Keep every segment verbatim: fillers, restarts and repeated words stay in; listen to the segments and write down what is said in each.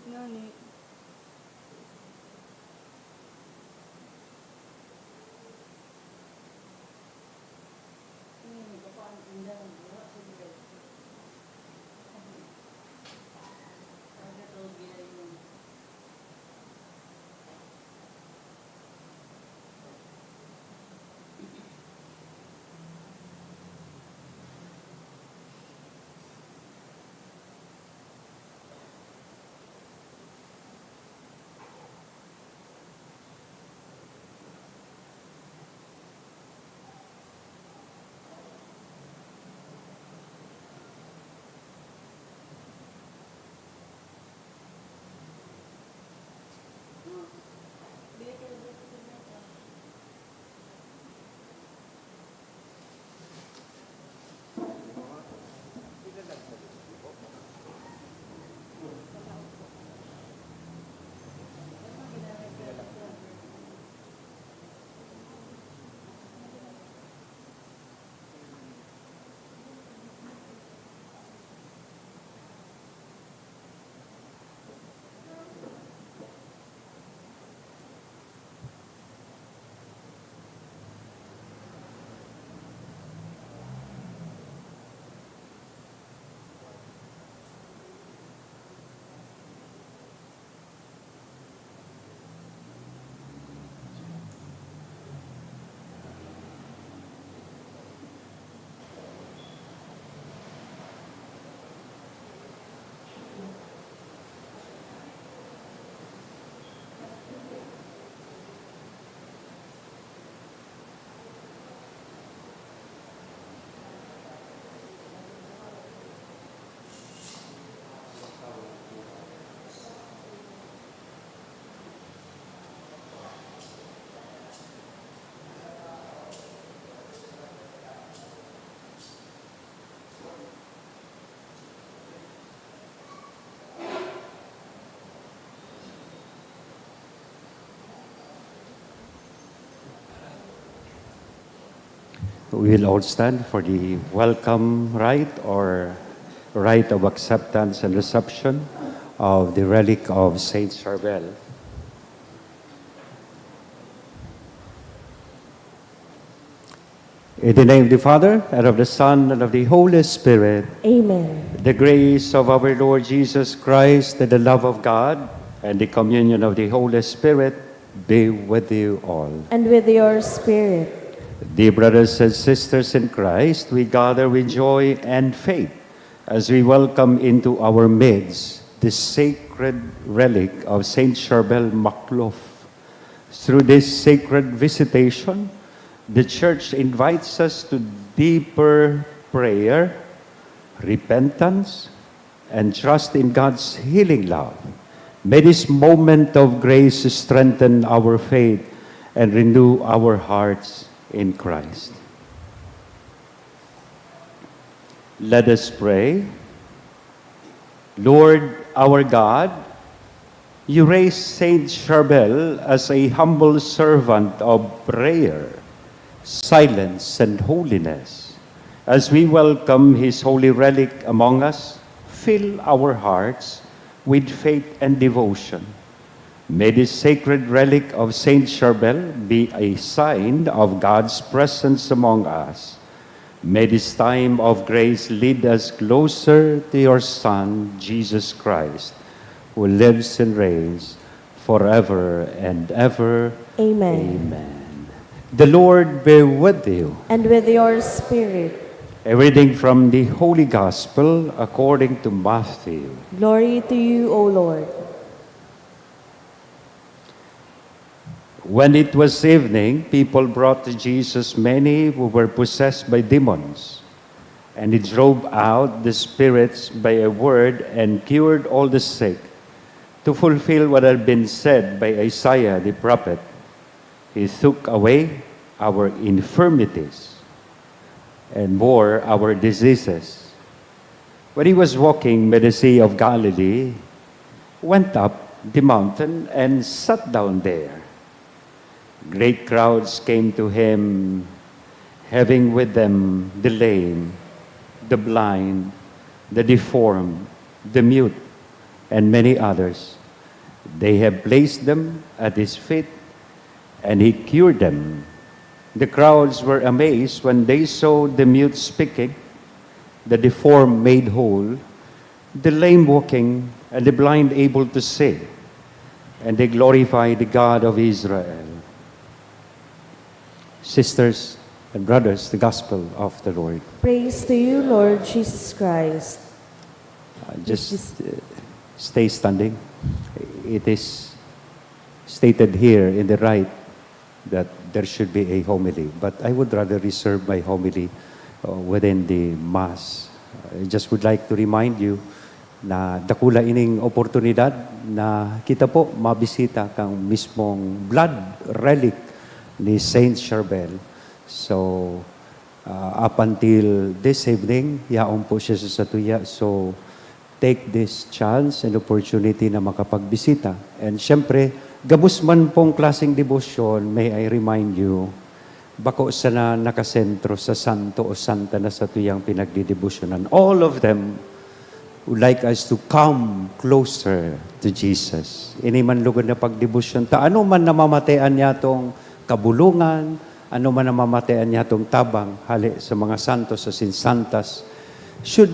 Ngani. We will all stand for the welcome rite or rite of acceptance and reception of the relic of Saint Charbel. In the name of the Father, and of the Son, and of the Holy Spirit. Amen. The grace of our Lord Jesus Christ, and the love of God, and the communion of the Holy Spirit be with you all. And with your spirit. Dear brothers and sisters in Christ, we gather with joy and faith as we welcome into our midst the sacred relic of Saint Charbel Makhlouf. Through this sacred visitation, the Church invites us to deeper prayer, repentance, and trust in God's healing love. May this moment of grace strengthen our faith and renew our hearts in Christ. Let us pray. Lord our God, you raised Saint Charbel as a humble servant of prayer, silence, and holiness. As we welcome his holy relic among us, fill our hearts with faith and devotion. May this sacred relic of Saint Charbel be a sign of God's presence among us. May this time of grace lead us closer to your Son, Jesus Christ, who lives and reigns forever and ever. Amen. Amen. The Lord be with you. And with your spirit. A reading from the Holy Gospel according to Matthew. Glory to you, O Lord. When it was evening, people brought to Jesus many who were possessed by demons, and he drove out the spirits by a word and cured all the sick. To fulfill what had been said by Isaiah the prophet, "He took away our infirmities and bore our diseases." When he was walking by the Sea of Galilee, went up the mountain and sat down there. Great crowds came to him, having with them the lame, the blind, the deformed, the mute, and many others. They have placed them at his feet, and he cured them. The crowds were amazed when they saw the mute speaking, the deformed made whole, the lame walking, and the blind able to see, and they glorified the God of Israel. Sisters and brothers, the gospel of the Lord. Praise to you, Lord Jesus Christ. Uh, just uh, stay standing. It is stated here in the rite that there should be a homily, but I would rather reserve my homily uh, within the Mass. I just would like to remind you na dakula ining oportunidad na kita po mabisita kang mismong blood relic ni Saint Charbel. So, uh, up until this evening, yaon po siya sa satuya. So, take this chance and opportunity na makapagbisita. And syempre, gabos man pong klaseng debosyon, may I remind you, bako sana nakasentro sa santo o santa na satuyang pinagdidebosyonan. All of them would like us to come closer to Jesus. Ini man lugod na pagdebosyon ta, ano man namamatean niya tong kabulungan, ano man namamatean niya tong tabang, hali sa mga santos asin santas, should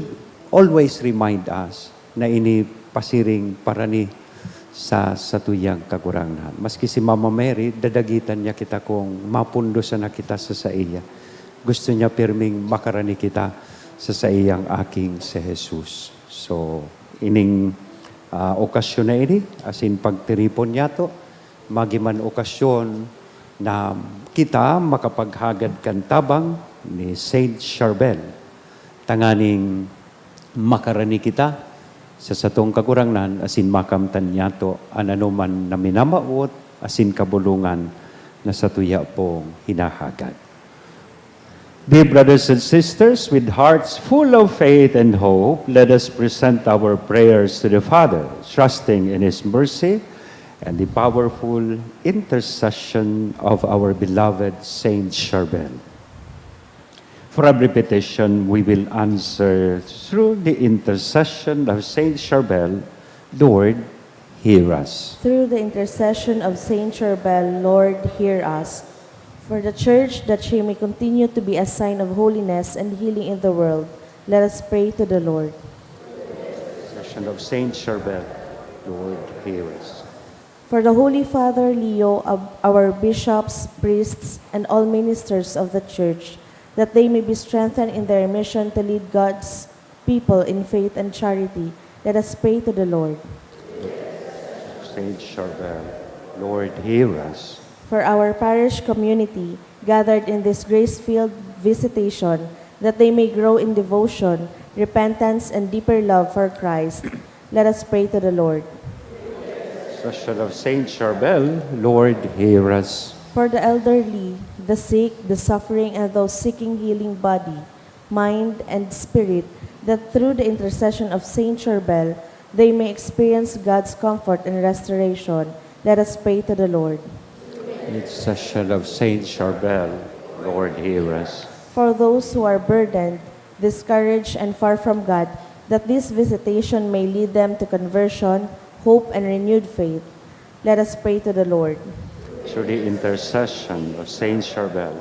always remind us na ini pasiring parani sa satuyang Kagurangnan. Maski si Mama Mary, dadagitan niya kita kung mapundo sana kita sa saiya. Gusto niya pirming makarani kita sa saiyang aking si Jesus. So, ining ah, okasyon na ini, asin pagtiripon niyato, magiman okasyon na kita makapaghagad kan tabang ni Saint Charbel, tanganing makarani kita sa satong Kagurangnan asin makamtan niyato an anoman na minamawot asin kabulongan na satuya pong hinahagad. Dear brothers and sisters, with hearts full of faith and hope, let us present our prayers to the Father, trusting in His mercy and the powerful intercession of our beloved Saint Charbel. For every petition we will answer through the intercession of Saint Charbel, Lord, hear us. Through the intercession of Saint Charbel, Lord, hear us. For the Church, that she may continue to be a sign of holiness and healing in the world, let us pray to the Lord. Intercession of Saint Charbel, Lord, hear us. For the Holy Father Leo, ab- our bishops, priests, and all ministers of the Church, that they may be strengthened in their mission to lead God's people in faith and charity, let us pray to the Lord. Saint Charbel, Lord, hear us. For our parish community, gathered in this grace-filled visitation, that they may grow in devotion, repentance, and deeper love for Christ, let us pray to the Lord. Intercession of Saint Charbel, Lord, hear us. For the elderly, the sick, the suffering, and those seeking healing body, mind, and spirit, that through the intercession of Saint Charbel, they may experience God's comfort and restoration, let us pray to the Lord. Intercession of Saint Charbel, Lord, hear us. For those who are burdened, discouraged, and far from God, that this visitation may lead them to conversion, hope, and renewed faith, let us pray to the Lord. Through the intercession of Saint Charbel,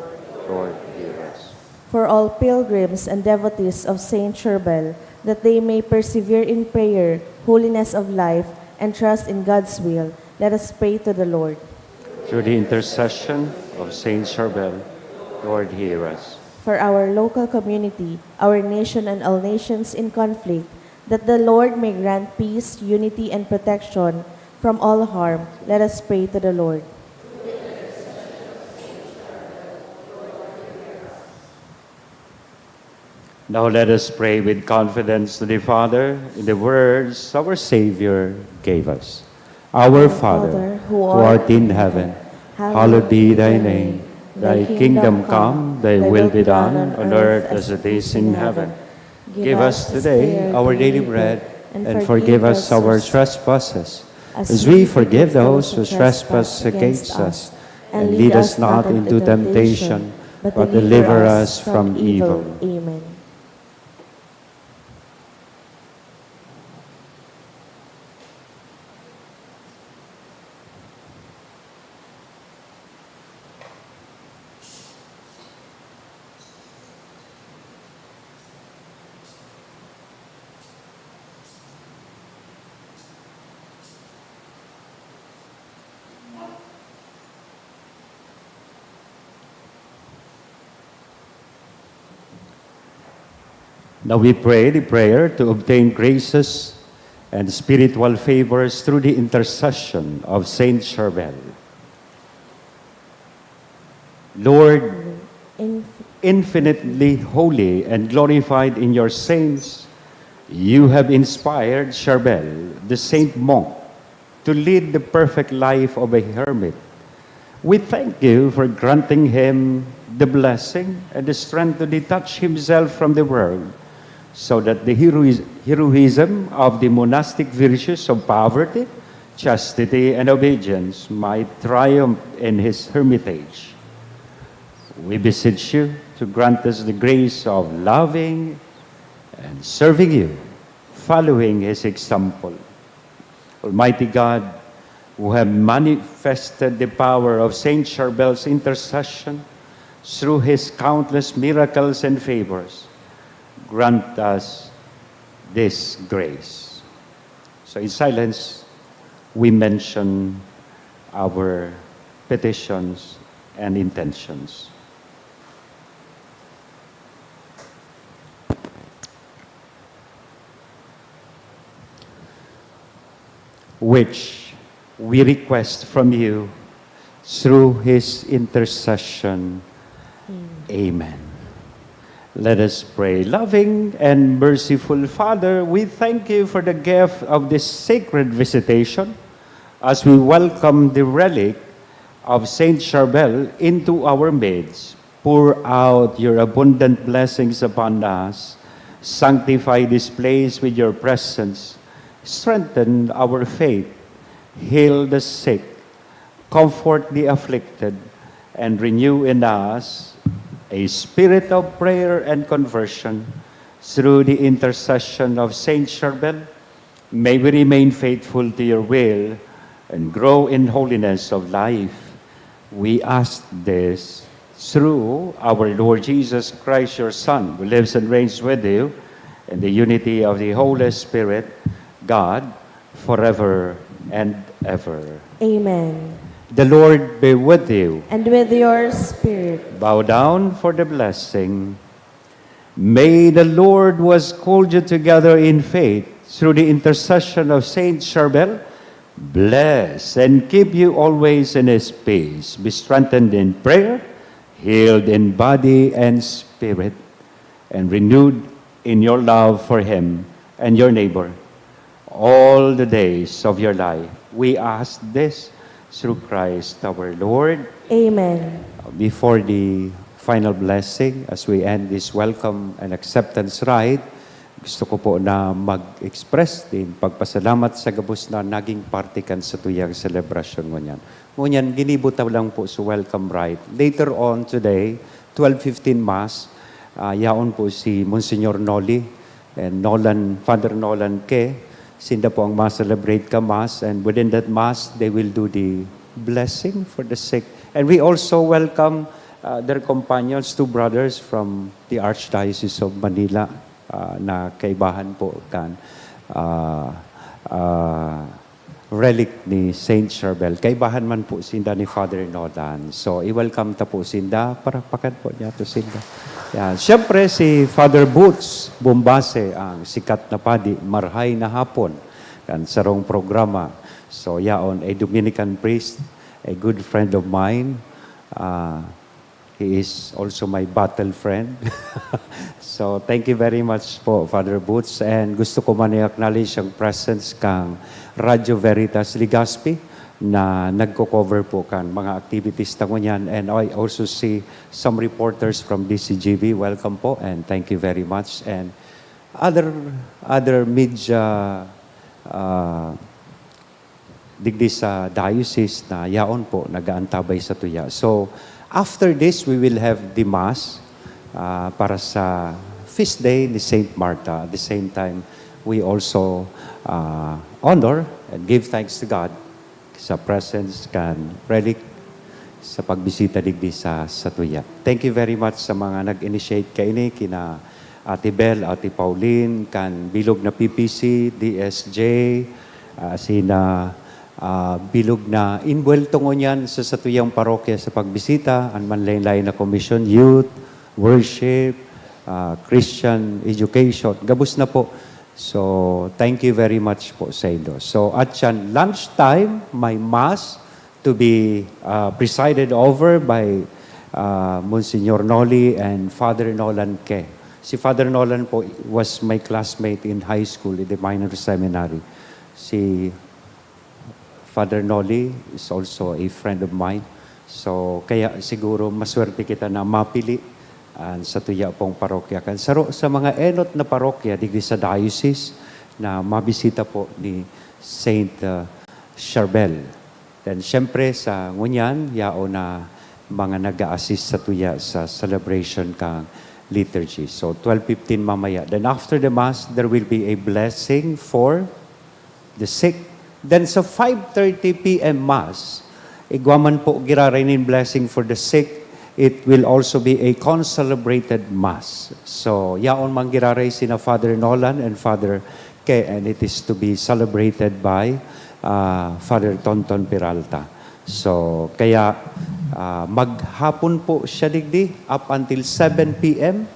Lord, hear us. For all pilgrims and devotees of Saint Charbel, that they may persevere in prayer, holiness of life, and trust in God's will, let us pray to the Lord. Through the intercession of Saint Charbel, Lord, hear us. For our local community, our nation, and all nations in conflict, that the Lord may grant peace, unity, and protection from all harm, let us pray to the Lord. Now let us pray with confidence to the Father in the words our Savior gave us. Our Father, who art in heaven, hallowed be thy name. Thy kingdom come, thy will be done on earth as it is in heaven. Give us today our daily bread, and forgive us our trespasses, as we forgive those who trespass against us. And lead us not into temptation, but deliver us from evil. Amen. Now we pray the prayer to obtain graces and spiritual favors through the intercession of Saint Charbel. Lord, infinitely holy and glorified in your saints, you have inspired Charbel, the saint monk, to lead the perfect life of a hermit. We thank you for granting him the blessing and the strength to detach himself from the world, so that the herois-, heroism of the monastic virtues of poverty, chastity, and obedience might triumph in his hermitage. We beseech you to grant us the grace of loving and serving you, following his example. Almighty God, who have manifested the power of Saint Charbel's intercession through his countless miracles and favors, grant us this grace. So in silence, we mention our petitions and intentions. Which we request from you through his intercession. Amen. Amen. Let us pray. Loving and merciful Father, we thank you for the gift of this sacred visitation as we welcome the relic of Saint Charbel into our midst. Pour out your abundant blessings upon us. Sanctify this place with your presence. Strengthen our faith. Heal the sick. Comfort the afflicted. And renew in us a spirit of prayer and conversion. Through the intercession of Saint Charbel, may we remain faithful to your will and grow in holiness of life. We ask this through our Lord Jesus Christ, your Son, who lives and reigns with you in the unity of the Holy Spirit, God, forever and ever. Amen. The Lord be with you. And with your spirit. Bow down for the blessing. May the Lord, who has called you together in faith through the intercession of Saint Charbel, bless and keep you always in his peace. Be strengthened in prayer, healed in body and spirit, and renewed in your love for him and your neighbor all the days of your life. We ask this through Christ our Lord. Amen. Before the final blessing, as we end this welcome and acceptance rite, gusto ko po na mag-express din pagpasalamat sa gabos na naging parte kan satuyang selebrasyon ngunyan. Ngunyan, ginibo ta lang po sa welcome rite. Later on today, twelve fifteen Mass, ah, yaon po si Monsignor Noli and Nolan, Father Nolan Ke. Sinda po ang ma-celebrate ka Mass, and within that Mass, they will do the blessing for the sick. And we also welcome, uh, their companions, two brothers from the Archdiocese of Manila, uh, na kaibahan po kan, uh, uh, relic ni Saint Charbel. Kaibahan man po sinda ni Father Nolan. So, i-welcome ta po sinda. Palakpakan po niyato sinda. Yan. Siyempre, si Father Boots Bombase, ang sikat na padi, marahay na hapon, kan sarong programa. So, yaon, a Dominican priest, a good friend of mine. Ah, He is also my battle friend. So, thank you very much po, Father Boots. And gusto ko man i-acknowledge ang presence kang Radyo Veritas Legazpi na nagko-cover po kan mga activities ta ngunyan. And I also see some reporters from D C G V. Welcome po and thank you very much. And other, other media, uh, digdi sa diocese na yaon po nag-aantabay sa tuya. So, after this, we will have the Mass, ah, para sa feast day ni Saint Martha. At the same time, we also, ah, honor and give thanks to God sa presence kan relic sa pagbisita digdi sa, sa tuya. Thank you very much sa mga nag-initiate kaini, kina Ate Bel, Ate Pauline, kan bilog na P P C, D S J, ah, sina, ah, bilog na inbuwelto ngunyan sa satuyang parokya sa pagbisita, an manlain-lain na komisyon, youth, worship, ah, Christian education. Gabos na po. So, thank you very much po sa inyo. So, at yan, lunchtime, may mass to be, ah, presided over by, ah, Monsignor Noli and Father Nolan Ke. Si Father Nolan po was my classmate in high school in the minor seminary. Si Father Noli is also a friend of mine. So, kaya siguro maswerte kita na mapili, ah, sa tuya pong parokya. Kan saro sa mga enot na parokya digdi sa diocese na mabisita po ni Saint, ah, Charbel. Then, syempre, sa ngunyan, yaon na mga nag-a-assist sa tuya sa celebration kang liturgy. So, twelve fifteen mamaya. Then, after the Mass, there will be a blessing for the sick. Then sa five thirty P M Mass, igwa man po giraray nin blessing for the sick, it will also be a concelebrated Mass. So, yaon man giraray sina Father Nolan and Father Ke, and it is to be celebrated by, ah, Father Tonton Peralta. So, kaya, ah, maghapon po siya digdi up until seven P M.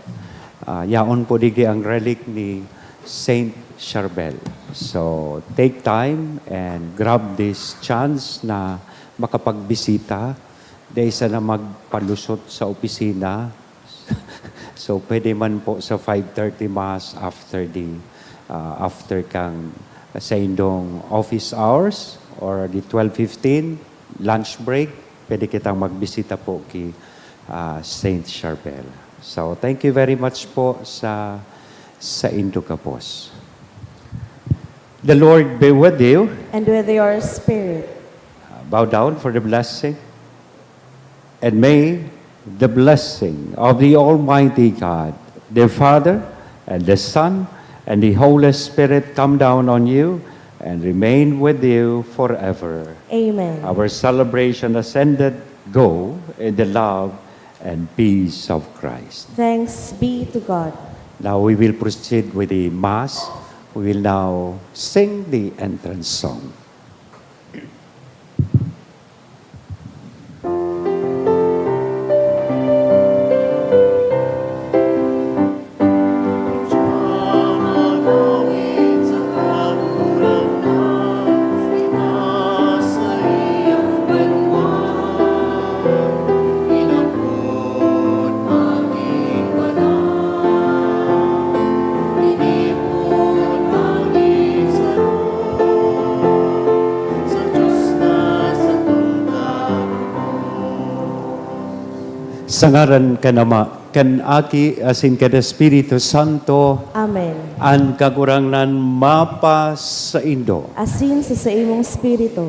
Ah, yaon po digdi ang relic ni Saint Charbel. So, take time and grab this chance na makapagbisita. Dai sana magpalusot sa opisina. So, pwede man po sa five thirty Mass after the, ah, after kang sa indong office hours or the twelve fifteen lunch break, pwede kitang magbisita po ki, ah, Saint Charbel. So, thank you very much po sa, sa indo gabos. The Lord be with you. And with your spirit. Uh, bow down for the blessing. And may the blessing of the Almighty God, the Father, and the Son, and the Holy Spirit come down on you and remain with you forever. Amen. Our celebration has ended. Go in the love and peace of Christ. Thanks be to God. Now we will proceed with the Mass. We will now sing the entrance song. Sa ngaran kan Ama, kan Aki, asin kan Espiritu Santo. Amen. An Kagurangnan mapasaindo. Asin sa saimong espiritu.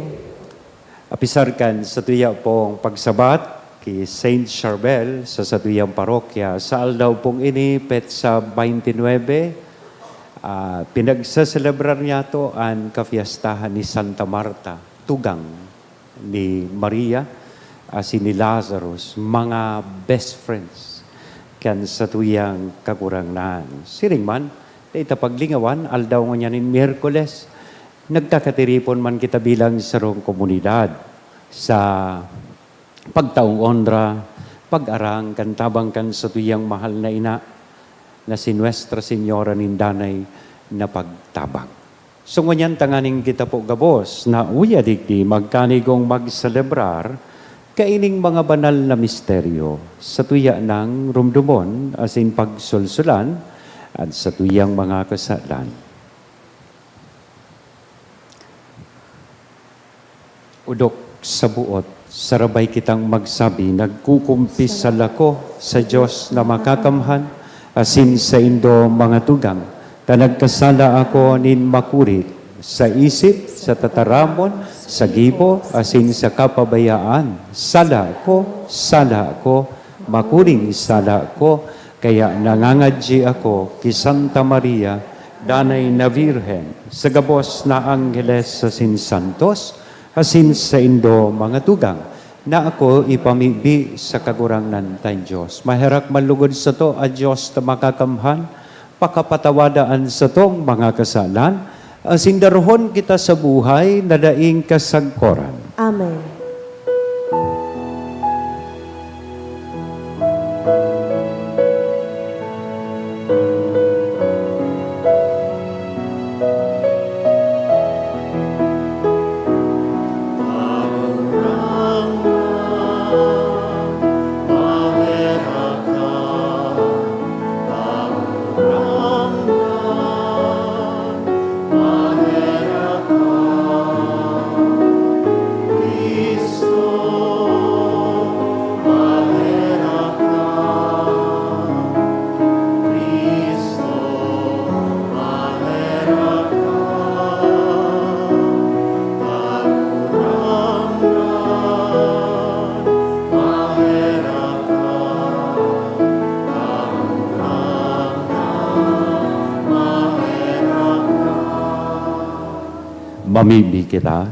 Apisar kan satuya pong pagsabat ki Saint Charbel sa satuyang parokya, sa aldaw pong ini, petsa twenty-nine, ah, pinagseselebrar niyato an kafiestahan ni Santa Marta, tugang ni Maria, asin ni Lazarus, mga best friends kan satuyang Kagurangnan. Siring man, dai ta paglingawan, aldaw ngunyan nin Miyerkules, nagkakatiripon man kita bilang sarong komunidad sa pagtaong onra, pag-arang kan tabang kan satuyang mahal na ina, na si Nuestra Señora nin Danay na Pagtabang. So, ngunyan tanganing kita po gabos na uya digdi magkanigong magselebrar kaining mga banal na misteryo, satuya nang rumdomon asin pagsulsulan an satuyang mga kasalan. Odok sa buot, sarabay kitang magsabi, "Nagkukumpisal ako sa Dios na Makakamhan, asin saindo, mga tugang, ta nagkasala ako nin makuri sa isip, sa tataramon, sa gibo, asin sa kapabayaan. Sala ko, sala ko, makuring sala ko." Kaya nangangadyi ako ki Santa Maria, Danay na Birhen, sa gabos na angheles asin santos, asin saindo, mga tugang, na ako ipamibi sa Kagurangnan tang Dios. Maherak man lugod sato an Dios na Makakamhan, pakapatawada an satong mga kasalan, asin darahon kita sa buhay na daing kasagkoran. Amen. Mamibi kita.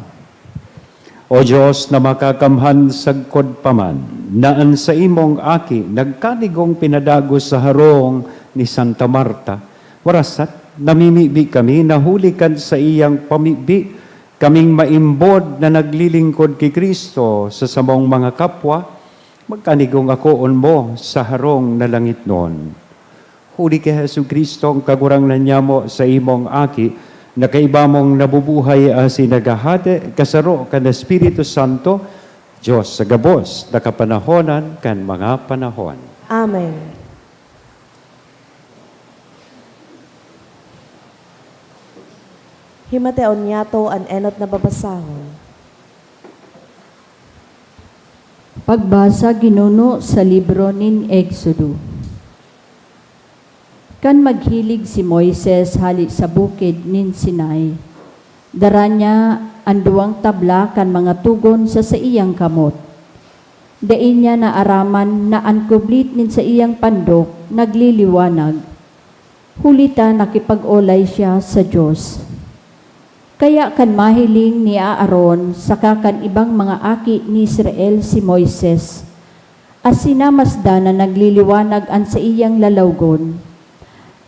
O Dios na makakamhan, sagkod pa man na an saimong Aki nagkanigong pinadagos sa harong ni Santa Marta, warasat namimibi kami na huli kan saiyang pamibi, kaming maimbod na naglilingkod ki Cristo sa samong mga kapwa, magkanigong akoon mo sa harong na langitnon. Huli ki Jesu-Cristo, an Kagurangnan nyamo, saimong Aki, na kaiba mong nabubuhay asin naghahade kasaro kan Espiritu Santo, Dios sa gabos na kapanahonan kan mga panahon. Amen. Himateon niyato an enot na babasahon. Pagbasa, Ginuno, sa libro nin Exodo. Kan maghilig si Moises hale sa bukid nin Sinai, dara niya an duwang tabla kan mga togon sa saiyang kamot. Dai niya naaraman na an kublit nin saiyang pandok nagliliwanag, huli ta nakipag-olay siya sa Dios. Kaya kan mahiling ni Aaron saka kan ibang mga aki ni Israel si Moises, asin namasdan na nagliliwanag an saiyang lalawgon,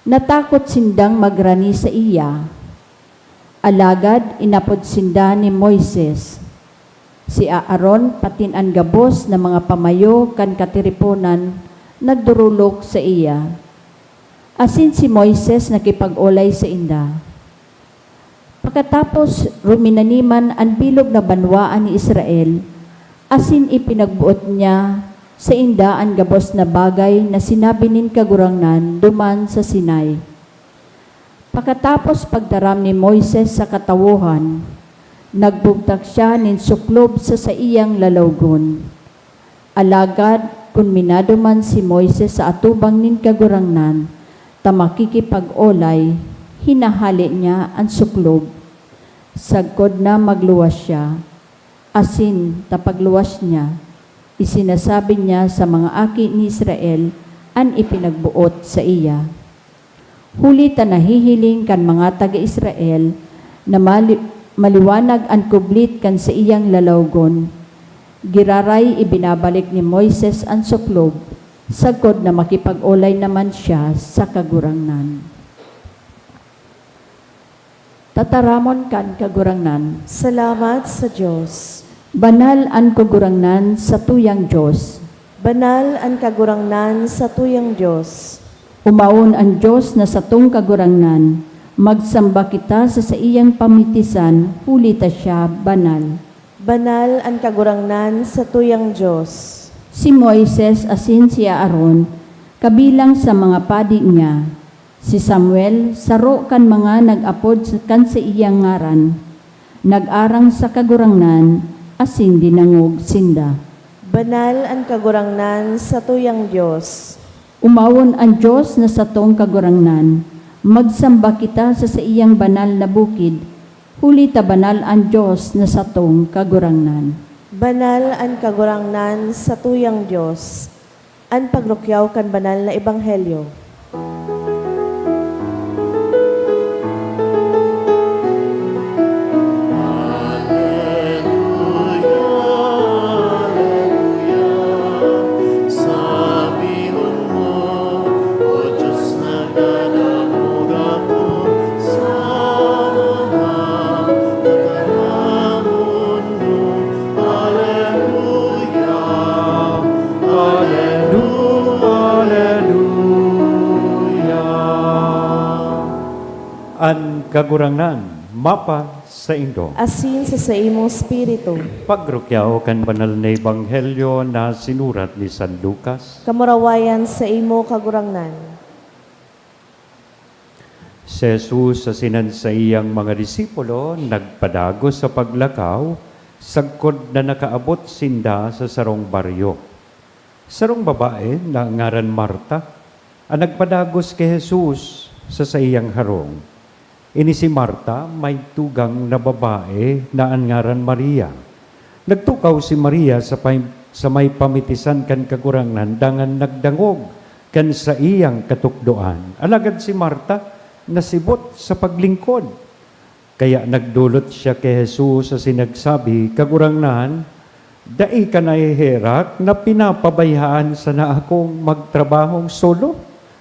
natakot sindang magrani saiya. Alagad inapod sinda ni Moises. Si Aaron patin an gabos na mga pamayo kan katiriponan nagdorolok saiya, asin si Moises nakipag-olay sainda. Pakatapos, ruminaniman an bilog na banwaan ni Israel, asin ipinagboot niya sainda an gabos na bagay na sinabi nin Kagurangnan duman sa Sinai. Pakatapos pagtaram ni Moises sa katawohan, nagbugtak siya nin suklob sa saiyang lalawgon. Alagad kun minaduman si Moises sa atubang nin Kagurangnan ta makikipag-olay, hinahale niya an suklob, sagkod na magluwas siya, asin ta pagluwas niya, isinasabi niya sa mga aki ni Israel an ipinagboot saiya. Huli ta nahihiling kan mga taga Israel na mali-, maliwanag an kublit kan saiyang lalawgon, giraray ibinabalik ni Moises an suklob, sagkod na makipag-olay naman siya sa Kagurangnan. Tataramon kan Kagurangnan. Salamat sa Dios. Banal an Kagurangnan, satuyang Dios. Banal an Kagurangnan, satuyang Dios. Umaon an Dios na satong Kagurangnan, magsamba kita sa saiyang pamitisan, huli ta siya banal. Banal an Kagurangnan, satuyang Dios. Si Moises asin si Aaron, kabilang sa mga padi niya. Si Samuel, saro kan mga nag-apod sa, kan saiyang ngaran, nag-arang sa Kagurangnan asin dinangog sinda. Banal an Kagurangnan, satuyang Dios. Umawon an Dios na satong Kagurangnan, magsamba kita sa saiyang banal na bukid, huli ta banal an Dios na satong Kagurangnan. Banal an Kagurangnan, satuyang Dios. An pagrukyaw kan banal na ebanghelyo. Aleluya, aleluya, aleluya. An Kagurangnan mapasaindo. Asin sa saimong espiritu. Pagrukyaw kan banal na ebanghelyo na sinurat ni San Lucas. Kamurawayan saimo, Kagurangnan. Si Jesus asin an saiyang mga disipulo nagpadagos sa paglakaw, sagkod na nakaabot sinda sa sarong baryo. Sarong babae na ngaran Marta an nagpadagos ki Jesus sa saiyang harong. Ini si Marta may tugang na babae na an ngaran Maria. Nagtukaw si Maria sa pay-, sa may pamitisan kan Kagurangnan dangan nagdangog kan saiyang katukdoan. Alagad si Marta nasibot sa paglingkod. Kaya nagdolot siya ki Jesus asin nagsabi, "Kagurangnan, dai ka naheherak na pinapabayaan sana akong magtrabahong solo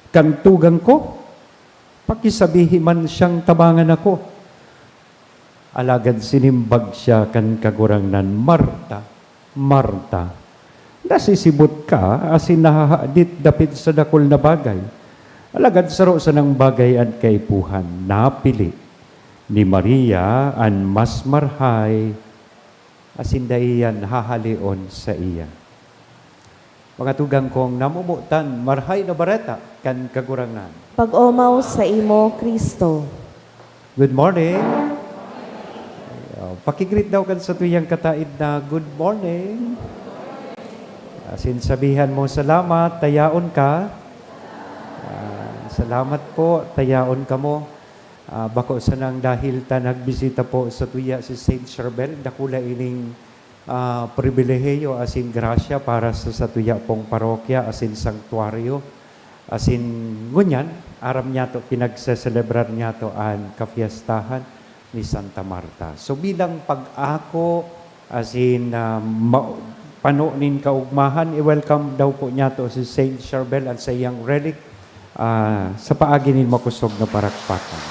kan tugang ko? Pakisabihi man siyang tabangan ako." Alagad sinimbag siya kan Kagurangnan, "Marta, Marta, nasisibot ka asin nahahadit dapit sa dakul na bagay. Alagad saro sanang bagay an kaipuhan, napili ni Maria an mas marhay, asin dai iyan hahaleon saiya." Mga tugang kong namomotan, Marhay na Bareta kan Kagurangnan. Pag-omaw saimo, Cristo. Good morning. Ayan. Paki-greet daw kan satuyang kataed na, "Good morning." Asin sabihan mo, "Salamat, tayaon ka." Ah, salamat po, tayaon kamo. Ah, bako sanang dahil ta nagbisita po satuya si Saint Charbel, dakula ining, ah, pribilehiyo asin grasya para sa satuya pong parokya asin santuaryo. Asin ngunyan, aram niyato, pinagseselebrar niyato an kafiestahan ni Santa Marta. So, bilang pag-ako asin, ah, ma-, pano nin kaugmahan, i-welcome daw po niyato si Saint Charbel an saiyang relic, ah, sa paagi nin makosog na parakpakan.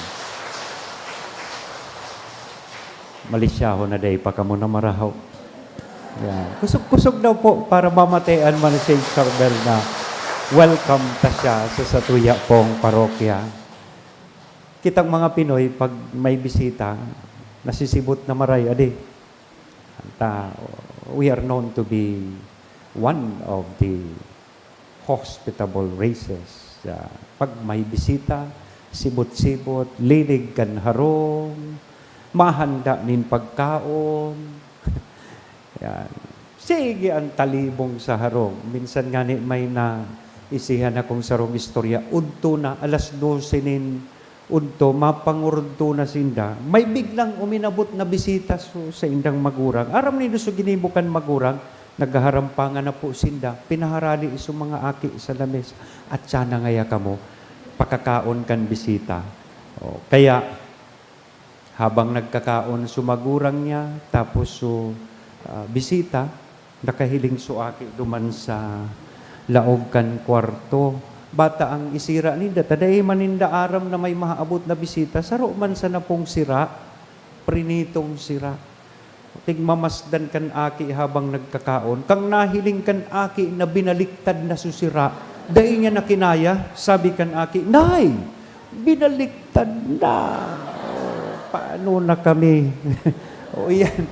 Malisyahon na dai pa kamo namarahaw. Yan. Kusog-kusog daw po para mamatean man ni Saint Charbel na welcome ta siya sa satuya pong parokya. Kitang mga Pinoy, pag may bisita, nasisibot na maray, adi. Ta, we are known to be one of the hospitable races. Ah, pag may bisita, sibot-sibot, linig kan harong, mahanda nin pagkaon. Yan. Sige an talibong sa harong. Minsan ngani may naisihan akong sarong istorya. Udto na, alas dose nin udto, mapangurudto na sinda. May biglang uminabot na bisita so, sa indang magurang. Aram nindo so ginibo kan magurang? Naghaharampangan na po sinda. Pinaharali so mga aki sa lamesa. At sana ngaya kamo, pakakaon kan bisita. O, kaya, habang nagkakaon so magurang niya, tapos so, ah, bisita, nakahiling so aki duman sa laog kan kwarto. Bata ang isira ninda, ta dai man ninda aram na may maabot na bisita, saro man sana pong sira, prinitong sira. Tigmamasdan kan aki habang nagkakaon. Kan nahiling kan aki na binaliktad na so sira, dai niya na kinaya, sabi kan aki, "Nay, binaliktad na. O, paano na kami?" O, yan.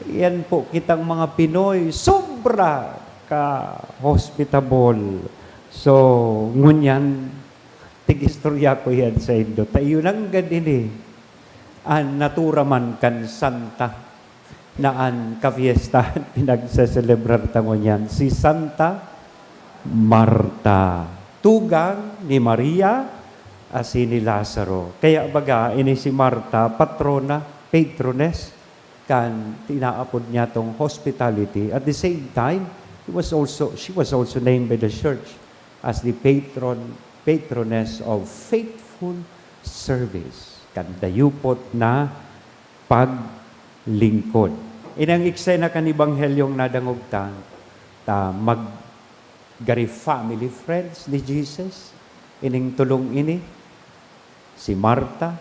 Yan po, kitang mga Pinoy, sobra ka hospitable. So, ngunyan, tig-istorya ko yan saindo. Ta iyo nanggad ini. An natura man kan santa na an kafiestahan pinagseselebrar ta ngunyan, si Santa Marta, tugang ni Maria asin ni Lazaro. Kaya baga, ini si Marta, patrona, patroness, kan inaapod niyatong hospitality. At the same time, he was also, she was also named by the church as the patron, patroness of faithful service, kan dayupot na paglingkod. Ini an eksena kan Ebanghelyong nadangog ta, ta mag-, gari family friends ni Jesus, ining tolong ini, si Marta,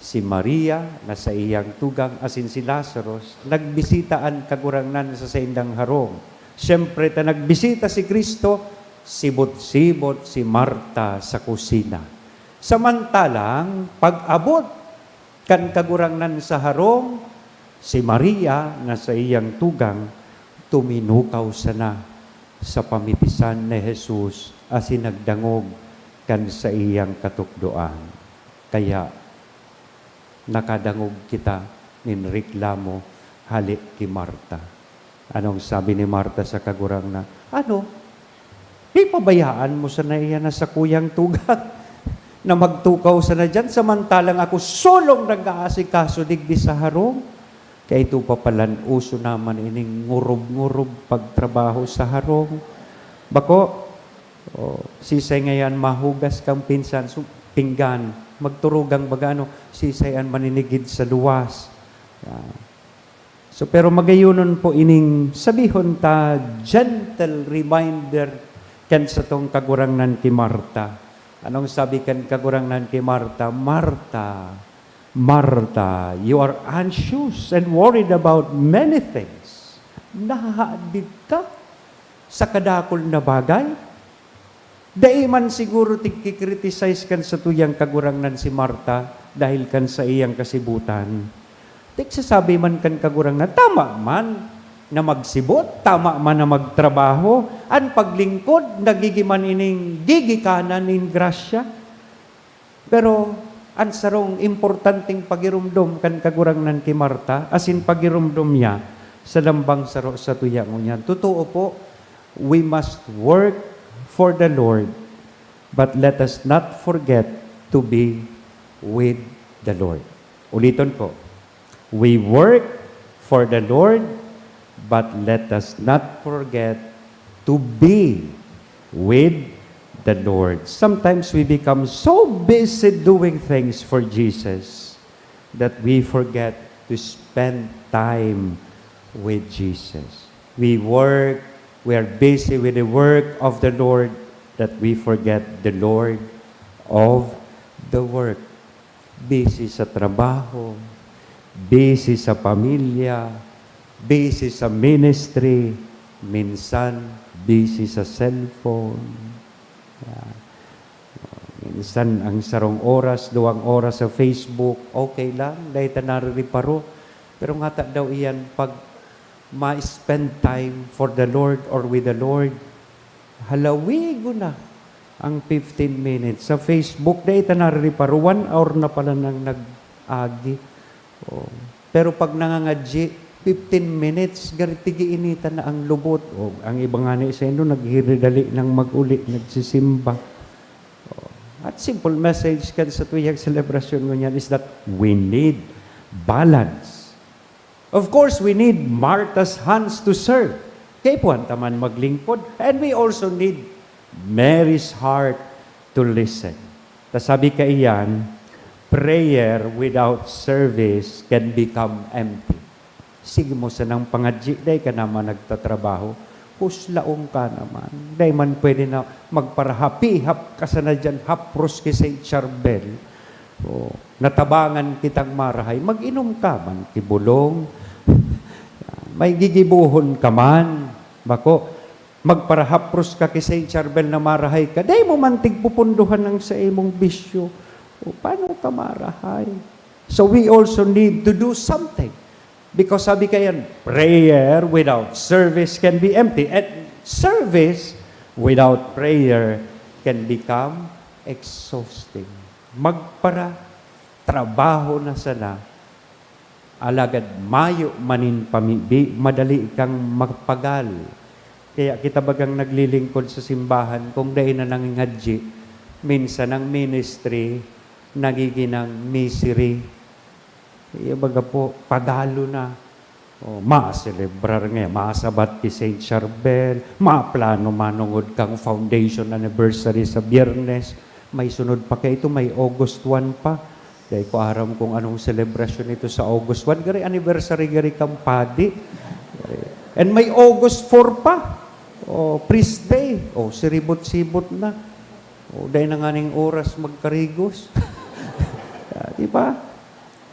si Maria na saiyang tugang, asin si Lazarus, nagbisita an Kagurangnan sa saindang harong. Siyempre, ta nagbisita si Cristo, sibot-sibot si Marta sa kusina. Samantalang, pag-abot kan Kagurangnan sa harong, si Maria na saiyang tugang, tuminukaw sana sa pamitisan ni Jesus asin nagdangog kan saiyang katukdoan. Kaya, nakadangog kita nin reklamo hale ki Marta. Anong sabi ni Marta sa Kagurangnan? "Ano? Di pabayaan mo sana iyan na sakuyang tugang na magtukaw sana diyan, samantalang ako solong nag-aasikaso digdi sa harong?" Kaya ito pa palan, uso naman ining ngurob-ngurob pagtrabaho sa harong. Bako, o, sisay ngayan mahugas kang pinsan, su-, pinggan, Magturugang baga, ano, sisay an maninigid sa luwas. Yeah. So, pero magayonon po ining sabihon ta, gentle reminder kan satong Kagurangnan ki Marta. Anong sabi kan Kagurangnan ki Marta? "Marta, Marta, you are anxious and worried about many things." Nahahaadit ka sa kadakul na bagay? Dai man siguro tigki-criticize kan satuyang Kagurangnan si Marta dahil kan saiyang kasibutan. Tigsasabi man kan Kagurangnan, tama man na magsibot, tama man na magtrabaho, an paglingkod, nagigi man ining gigikanan nin grasya. Pero an sarong importanteng pagiromdom kan Kagurangnan ki Marta, asin pagiromdom niya sa lambang saro satuya ngunyan. Totoo po, we must work for the Lord, but let us not forget to be with the Lord. Uliton ko, we work for the Lord, but let us not forget to be with the Lord. Sometimes we become so busy doing things for Jesus that we forget to spend time with Jesus. We work, we are busy with the work of the Lord that we forget the Lord of the work. Busy sa trabaho, busy sa pamilya, busy sa ministry, minsan busy sa cellphone. Yeah. Minsan ang sarong oras, duwang oras sa Facebook, okay lang, dai ta naririparo. Pero ngata daw iyan pag ma-spend time for the Lord or with the Lord, halawigon na ang fifteen minutes. Sa Facebook, dai ta naririparo, one hour na pala nang nag-agi. Oh. Pero pag nangangadyi, fifteen minutes, gari tigiinitan na ang lubot. Oh, ang iba nga ni sa Indo, naghiridali nang mag-uli, nagsisimba. Oh. At simple message kan sa tuyang selebrasyon ngunyan is that we need balance. Of course, we need Martha's hands to serve. Kaipuhan ta man maglingkod. And we also need Mary's heart to listen. Ta sabi kaiyan, prayer without service can become empty. Sige mo sanang pangadyi, dai ka naman nagtatrabaho. Huslaon ka naman. Dai man pwede na magparahapihap ka sana diyan, hapros ki Saint Charbel. Oh, natabangan kitang marahay, mag-inom ka man ki bulong. May gigibohon ka man. Bako, magparahapros ka ki Saint Charbel na marahay ka. Dai mo man tigpupundohan ang sa imong bisyo. O, paano ka marahay? So we also need to do something. Because sabi kayan, prayer without service can be empty. And service without prayer can become exhausting. Magpara-trabaho na sana, alagad mayo man nin pamibi, madali kang mapagal. Kaya kita bagang naglilingkod sa simbahan, kung dai na nangangadyi, minsan ang ministry nagiging misery. Iya baga po, pagalo na. Oh, maselebrar nga, masabat ki Saint Charbel, maplano manongod kang foundation anniversary sa Biyernes. May sunod pa kaito, may August one pa. Dai ko aram kung anong selebrasyon ito sa August one. Gari anniversary gari kang padi. And may August four pa. Oh, priest day. Oh, siribot-sibot na. Oh, dai na nganing oras magkarigos. Ah, di ba?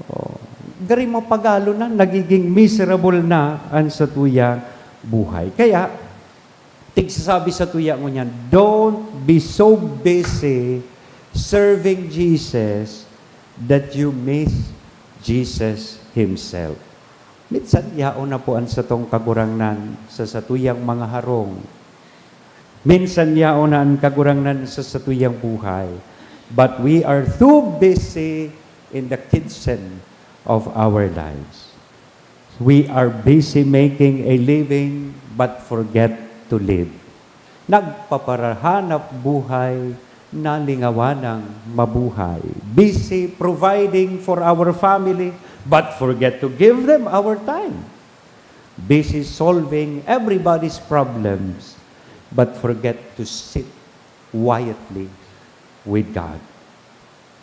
Oh, gari mapagalo na, nagiging miserable na ang satuyang buhay. Kaya, tigsasabi satuya ngunyan, don't be so busy serving Jesus that you miss Jesus Himself. Minsan, yaon na po an satong Kagurangnan sa satuyang mga harong. Minsan yaon na an Kagurangnan sa satuyang buhay, but we are too busy in the kitchen of our lives. We are busy making a living but forget to live. Nagpaparahanap buhay, nalingawanang mabuhay. Busy providing for our family but forget to give them our time. Busy solving everybody's problems, but forget to sit quietly with God.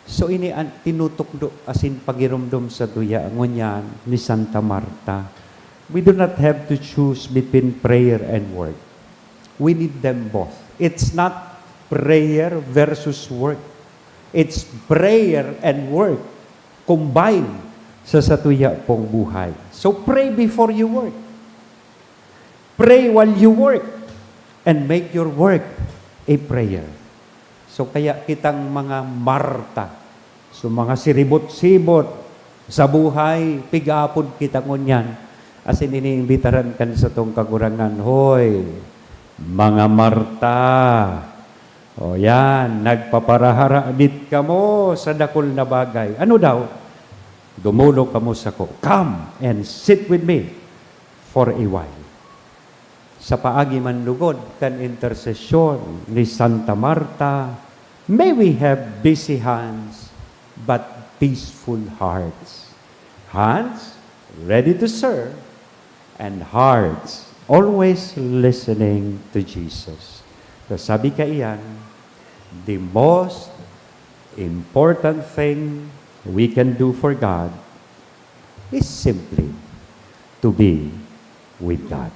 So, ini an tinutukdo asin pagiromdom sa tuya ngunyan ni Santa Marta. We do not have to choose between prayer and work. We need them both. It's not prayer versus work. It's prayer and work combined sa satuya pong buhay. So, pray before you work. Pray while you work, and make your work a prayer. So, kaya kitang mga Marta, so, mga siribot-sibot sa buhay, pig-apod kita ngunyan. Asin iniimbitaran kan satong Kagurangnan, "Hoy, mga Marta, o yan, nagpaparaharabit kamo sa dakul na bagay." Ano daw? "Dumolo kamo sako. Come and sit with me for a while." Sa paagi man lugod kan intersesyon ni Santa Marta, may we have busy hands but peaceful hearts. Hands ready to serve and hearts always listening to Jesus. So sabi kaiyan, the most important thing we can do for God is simply to be with God.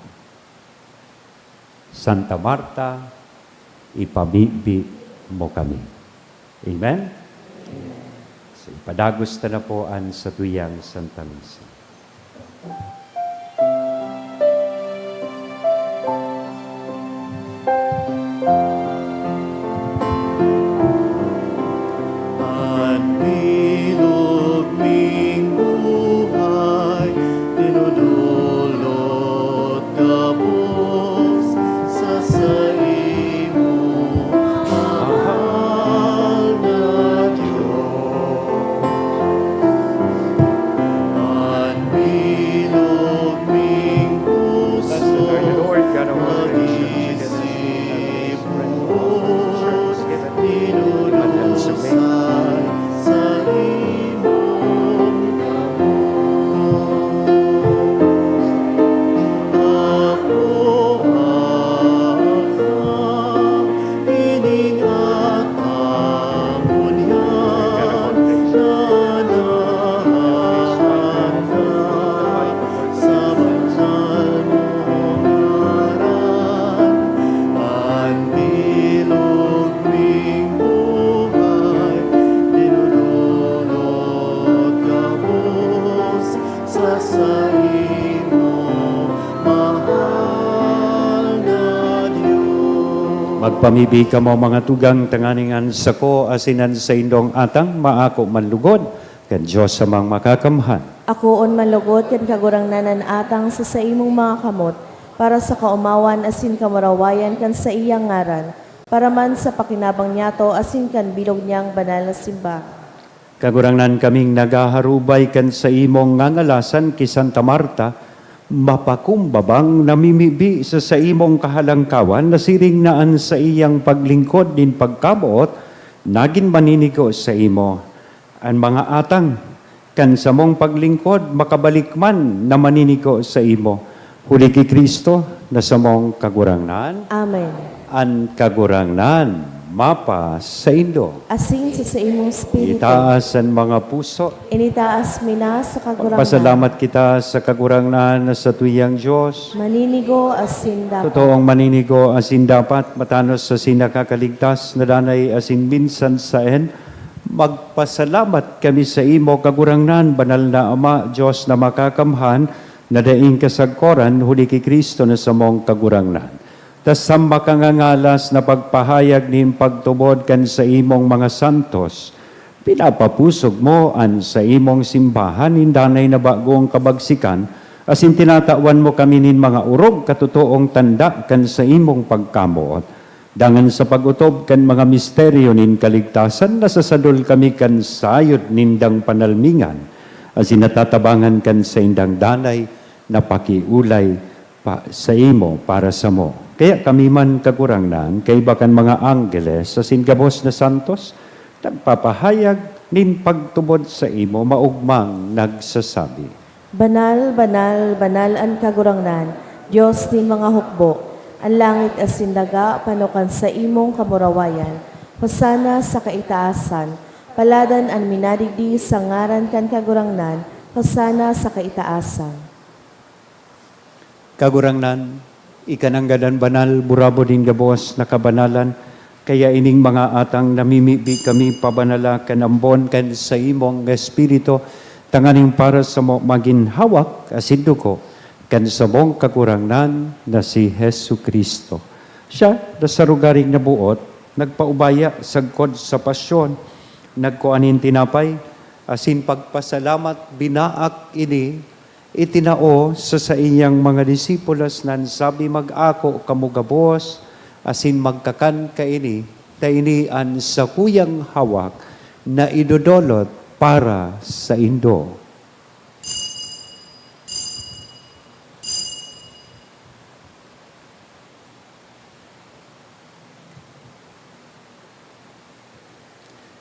Santa Marta, ipamibi mo kami. Amen? So, ipadagos ta na po an satuyang Santa Misa. An bilog ning buhay, dinudulot gabos sa saimo, mahal na Diyos. An bilog ning puso, nag-iisip buot, dinudusay saimong gabos. Ako, Ama, ining atang ngunyan na nahahandog sa banal mong ngaran. An bilog ning buhay, dinudulot gabos sa saimo, mahal na Dios. Magpamibi kamo, mga tugang, tanganing an sako asin an saindong atang maako man lugod kan Dios Amang Makakamhan. Akoon man lugod kan Kagurangnan an atang sa saimong mga kamot, para sa kaomawan asin kamurawayan kan saiyang ngaran, para man sa pakinabang niyato asin kan bilog niyang banal na simbahan. Kagurangnan, kaming naghaharubay kan saimong ngangalasan ki Santa Marta, mapakumbabang namimibi sa saimong kahalangkawan, na siring na an saiyang paglingkod nin pagkamoot nagin maninigo saimo. An mga atang kan samong paglingkod makabalik man na maninigo saimo. Huli ki Cristo na samong Kagurangnan. Amen. An Kagurangnan mapa saindo. Asin sa saimong espiritu. Itaas an mga puso. Initaas mi na sa Kagurangnan. Magpasalamat kita sa Kagurangnan na satuyang Dios. Maninigo asin dapat. Totoong maninigo asin dapat, matanos asin nakakaligtas na danay asin minsan saen. Magpasalamat kami saimo, Kagurangnan, Banal na Ama, Dios na Makakamhan, na daing kasagkoran huli ki Cristo na samong Kagurangnan. Ta sa makangangalas na pagpahayag nin pagtubod kan saimong mga santos, pinapapusog mo an saimong simbahan nin danay na bagong kabagsikan, asin tinatawan mo kami nin mga orog katotoong tanda kan saimong pagkamoot. Dangan sa pag-otob kan mga misteryo nin kaligtasan, nasasadol kami kan sayod nindang panalmingan, asin natatabangan kan saindang danay na pakiolay pa, saimo, para samo. Kaya kami man, Kagurangnan, kaiba kan mga anggeles asin gabos na santos, nagpapahayag nin pagtubod saimo, maogmang nagsasabi, Banal, banal, banal an Kagurangnan, Dios nin mga hukbo. An langit asin daga pano kan saimong kamurawayan. Hosana sa kaitaasan. Paladan an minadigdi sa ngaran kan Kagurangnan, hosana sa kaitaasan. Kagurangnan, ika nanggad an banal, burabod nin gabos na kabanalan, kaya ining mga atang namimibi kami pabanala kan ambon kan saimong Espiritu, tanganing para samo magin hawak asin dugo kan samong Kagurangnan na si Jesu-Cristo. Siya, na sa rogaring naboot, nagpaubaya sagkod sa pasyon, nagkua nin tinapay, asin pagpasalamat, binaak ini, itinao sa saiyang mga disipulos na an sabi, "Mag-ako kamo gabos, asin magkakan kaini, ta ini an sakuyang hawak na idodolot para saindo."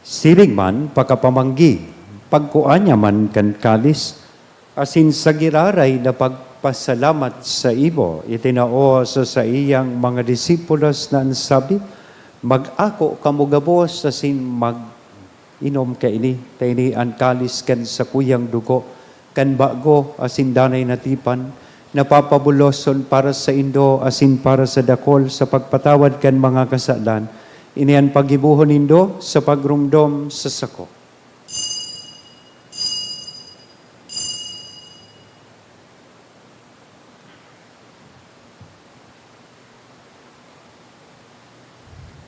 Siring man, pakapamanggi, pagkua niya man kan kalis, asin sa giraray na pagpasalamat saimo, itinao sa saiyang mga disipulos na an sabi, "Mag-ako kamo gabos asin mag-inom kaini, ta ini an kalis kan sakuyang dugo kan bago asin danay na tipan, na papabuloson para saindo asin para sa dakol sa pagpatawad kan mga kasalan. Ini an paggibohon nindo sa pagromdom sa sako."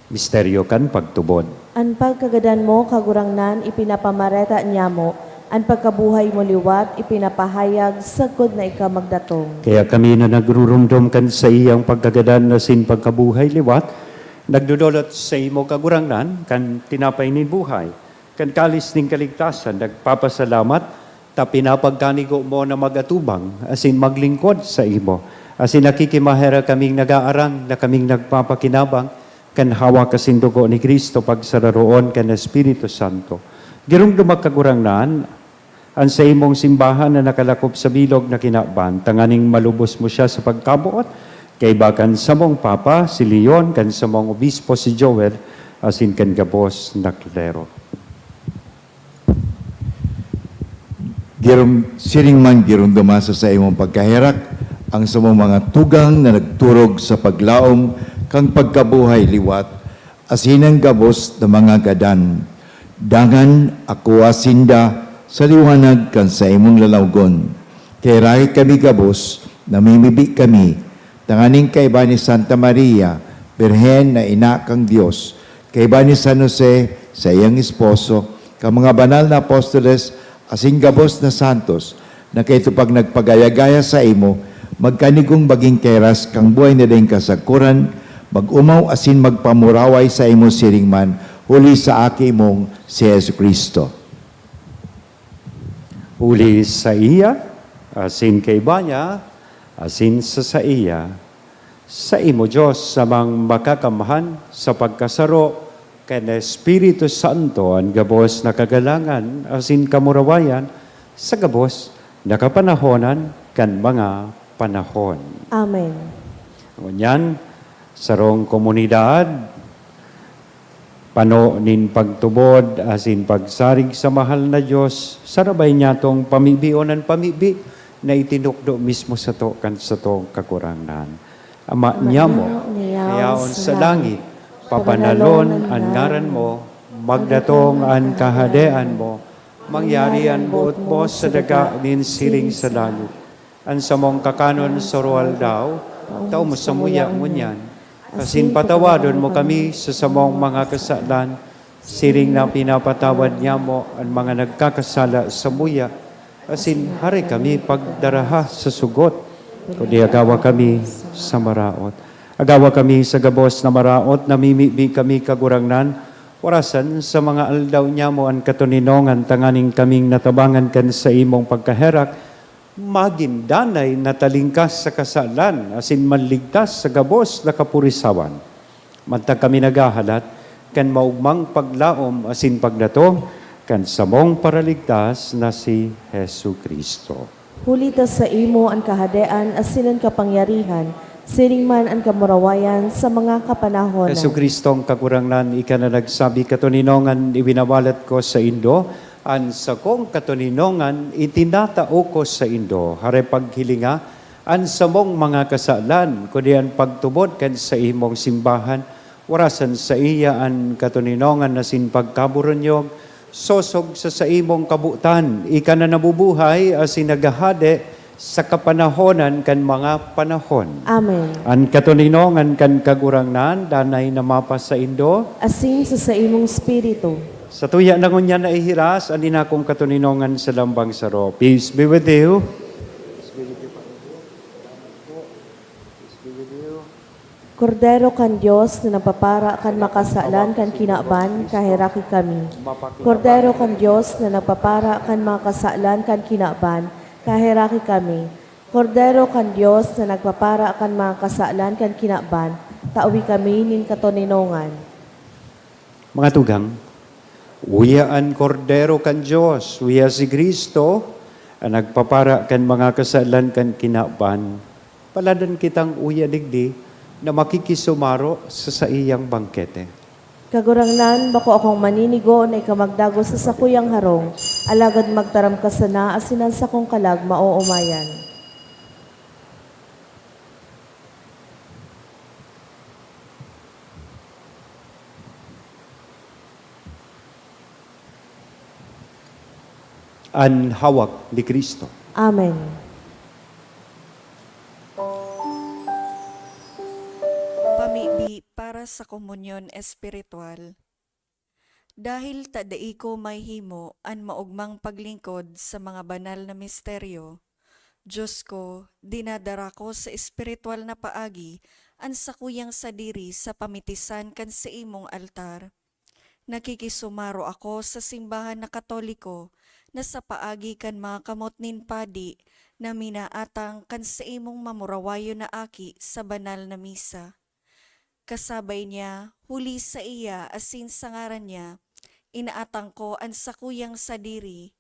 Misteryo kan pagtubod. An pagkagadan mo, Kagurangnan, ipinapamareta niamo, an pagkabuhay mo liwat ipinapahayag sagkod na ika magdatong. Kaya kami na nagruromdom kan saiyang pagkagadan asin pagkabuhay liwat, nagdodolot saimo, Kagurangnan, kan tinapay nin buhay, kan kalis nin kaligtasan, nagpapasalamat ta pinapagkanigo mo na mag-atubang asin maglingkod saimo. Asin nakikimaherak kaming nag-aarang na kaming nagpapakinabang kan hawak asin dugo ni Cristo pagsararoon kan Espiritu Santo. Giromdoma, Kagurangnan, an saimong simbahan na nakalakop sa bilog na kinaban, tanganing malubos mo siya sa pagkaboot, kaiba kan samong Papa, si Leon, kan samong Obispo, si Joel, asin kan gabos na klero. Girom-, siring man giromdoma sa saimong pagkaherak ang samong mga tugang na nagturog sa paglaom kan pagkabuhay liwat, asin an gabos na mga gadan. Dangan akoa sinda sa liwanag kan saimong lalawgon. Kaya rahay kami gabos, namimibi kami, tanganing kaiba ni Santa Maria, Birhen na ina kan Dios, kaiba ni San Jose, saiyang esposo, kan mga banal na apostoles, asin gabos na santos, na kaito pag nagpagaya-gaya saimo, magkanigong magin kairas kan buhay na daing kasagkoran, mag-omaw asin magpamuraway saimo siring man, huli sa Aki mong si Jesu-Cristo. Huli saiya, asin kaiba niya, asin sa saiya, saimo, Dios, Amang Makakamhan, sa pagkasaro kan Espiritu Santo, an gabos na kagalangan asin kamurawayan sa gabos na kapanahonan kan mga panahon. Amen. Ngunyan, sarong komunidad, pano nin pagtubod asin pagsarig sa mahal na Dios, sarabay niyatong pamibion an pamibi na itinukdo mismo sato kan satong Kagurangnan. Ama niyamo, na yaon sa langit, pabanalon an ngaran mo, magdatong an kahadean mo, mangyari an boot mo sa daga nin siring sa langit. An samong kakanon sa aroaldaw, tao mo samuya ngunyan, asin patawadon mo kami sa samong mga kasalan, siring na pinapatawad niamo an mga nagkakasala samuya, asin hare kami pagdaraha sa sugot, kundi agawa kami sa maraot. Agawa kami sa gabos na maraot, namimibi kami, Kagurangnan, orasan sa mga aldaw niamo an katoninongan, tanganing kaming natabangan kan saimong pagkaherak, magin danay na talingkas sa kasalan asin manligtas sa gabos na kapurisawan. Mantang kami naghahalat kan maogmang paglaom asin pagdatong kan samong Paraligtas na si Jesu-Cristo. Huli ta saimo an kahadean asin an kapangyarihan Siring man an kamurawayan sa mga kapanahonan. Jesu-Cristong Kagurangnan, ika na nagsabi, "Katoninongan iwinawalat ko saindo, an sakong katoninongan itinatao ko saindo." Hare paghilinga an samong mga kasalan, kundi an pagtubod kan saimong simbahan, warasan saiya an katoninongan asin pagkaburunyog, sosog sa saimong kabotan, ika na nabubuhay asin naghahade sa kapanahonan kan mga panahon. Amen. An katoninongan kan Kagurangnan danay na mapasaindo. Asin sa saimong espiritu. Satuya na ngunyan na ihiras an inakong katoninongan sa lambang saro. Peace be with you. Kordero kan Dios na nagpapara kan mga kasalan kan kinaban, kaheraki kami. Kordero kan Dios na nagpapara kan mga kasalan kan kinaban, kaheraki kami. Kordero kan Dios na nagpapara kan mga kasalan kan kinaban, tawi kami nin katoninongan. Mga tugang, uya an Kordero kan Dios, uya si Cristo, an nagpapara kan mga kasalan kan kinaban. Paladan kitang uya digdi na makikisumaro sa saiyang bangkete. Kagurangnan, bako akong maninigo na ika magdagos sa sakuyang harong, alagad magtaram ka sana asin an sakong kalag maoomayan. An hawak ni Cristo. Amen. Pamibi para sa komunyon espiritual. Dahil ta dai ko mahihimo an maogmang paglingkod sa mga banal na misteryo, Dios ko, dinadara ko sa espiritual na paagi an sakuyang sadiri sa pamitisan kan saimong altar. Nakikisumaro ako sa simbahan na Katoliko na sa paagi kan mga kamot nin padi na minaatang kan saimong mamurawayon na aki sa banal na misa. Kasabay niya, huli saiya asin sa ngaran niya, inaatang ko an sakuyang sadiri.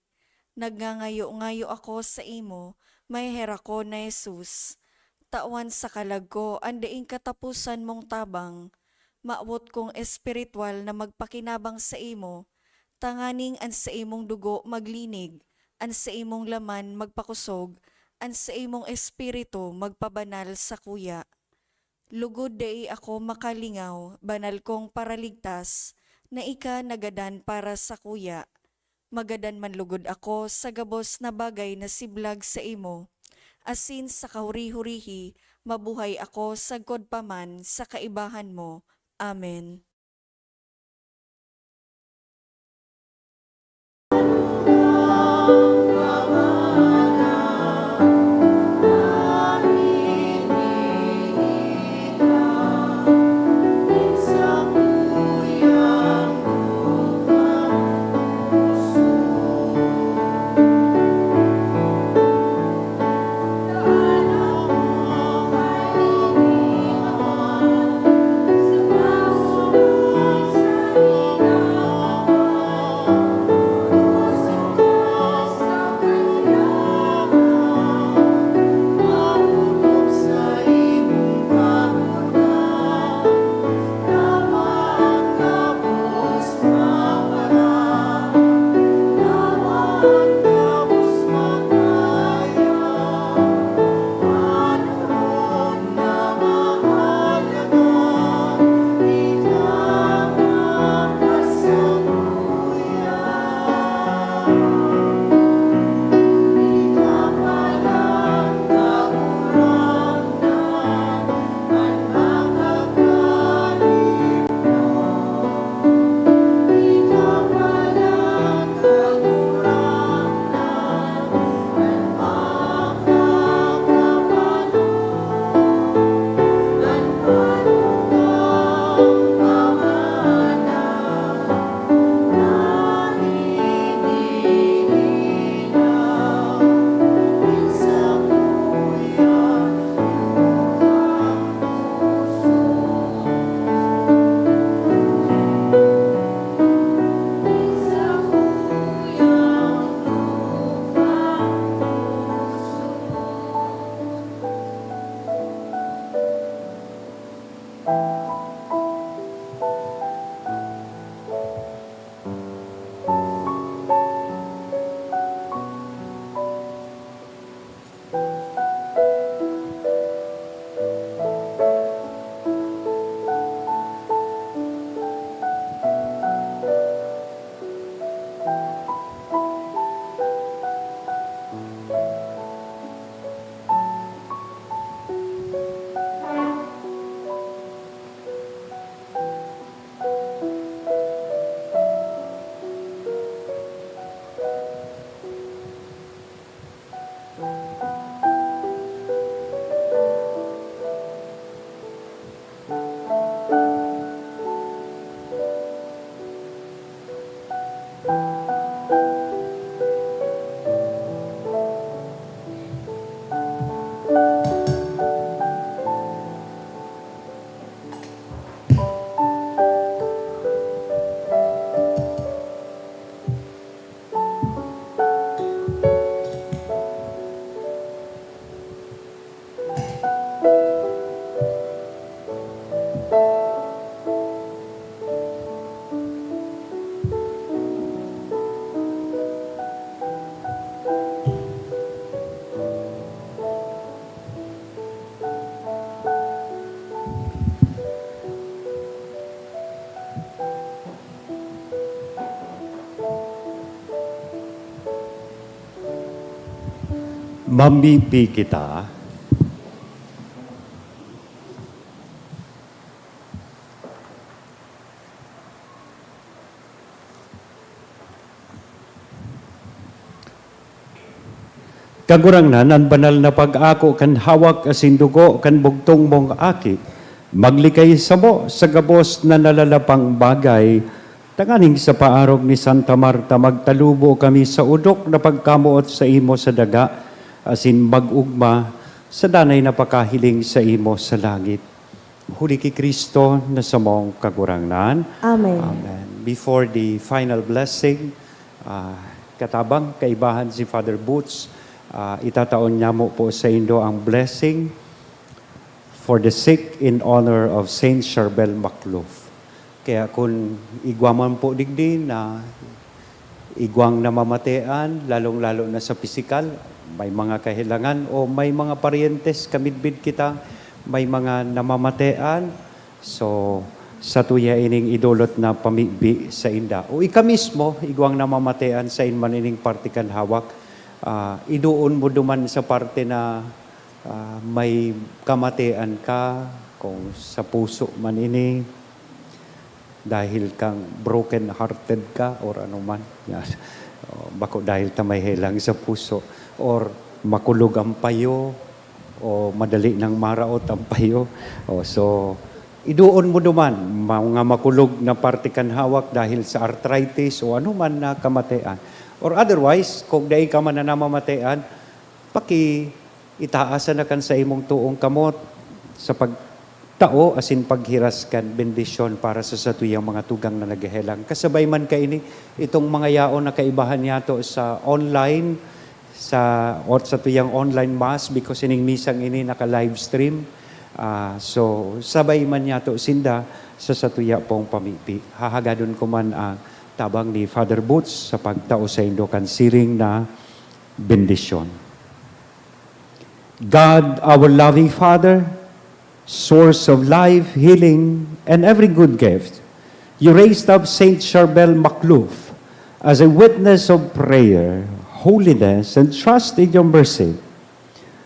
Nagngangayo-ngayo ako saimo, maheherakon na Jesus. Tawan sa kalag ko an daing kataposan mong tabang. Mawot kong espiritual na magpakinabang saimo, tanganing an saimong dugo maglinig, an saimong laman magpakosog, an saimong espiritu magpabanal sakuya. Lugod dai ako makalingaw, banal kong Paraligtas, na ika nagadan para sakuya. Magadan man lugod ako sa gabos na bagay na siblag saimo, asin sa kahuri-hurihi mabuhay ako sagkod pa man sa kaibahan mo. Amen. Mamibi kita. Kagurangnan, an banal na pag-ako kan hawak asin dugo kan bugtong mong Aki, maglikay samo sa gabos na nalalapang bagay, tanganing sa paarog ni Santa Marta magtalubo kami sa odok na pagkamoot saimo sa daga, asin mag-ogma sa danay na pakahiling saimo sa langit. Huli ki Cristo na samong Kagurangnan. Amen. Amen. Before the final blessing, ah, katabang, kaibahan si Father Boots, ah, itatao niamo po saindo ang blessing for the sick in honor of Saint Charbel Makhlouf. Kaya kun igwa man po digdi na igwang namamatean, lalong-lalo na sa pisikal, may mga kahelangan o may mga paryentes kamidbid kita, may mga namamatean, so, satuya ining idolot na pamibi sainda. O ika mismo, igwang namamatean, sain man ining parte kan hawak, ah, idoon mo duman sa parte na, ah, may kamatean ka, kung sa puso man ini, dahil kang broken-hearted ka or ano man. Yan. O, bako dahil ta may helang sa puso or makulog ang payo o madali nang maraot ang payo. O, so, idoon mo duman, mga makulog na parte kan hawak dahil sa arthritis o ano man na kamatean. Or otherwise, kung dai ka man na namamatean, paki-, itaas na kan saimong toong kamot sa pagtao asin paghiras kan bendisyon para sa satuyang mga tugang na naghehelang. Kasabay man kaini, itong mga yaon na kaibahan niyato sa online, sa, o satuyang online mass, because ining misang ini naka-livestream. Ah, so, sabay man niyato sinda sa satuya pong pamibi. Hahagadon ko man ang tabang ni Father Boots sa pagtao saindo kan siring na bendisyon. God, our loving Father, source of life, healing, and every good gift, you raised up Saint Charbel Makhlouf as a witness of prayer, holiness, and trust in your mercy.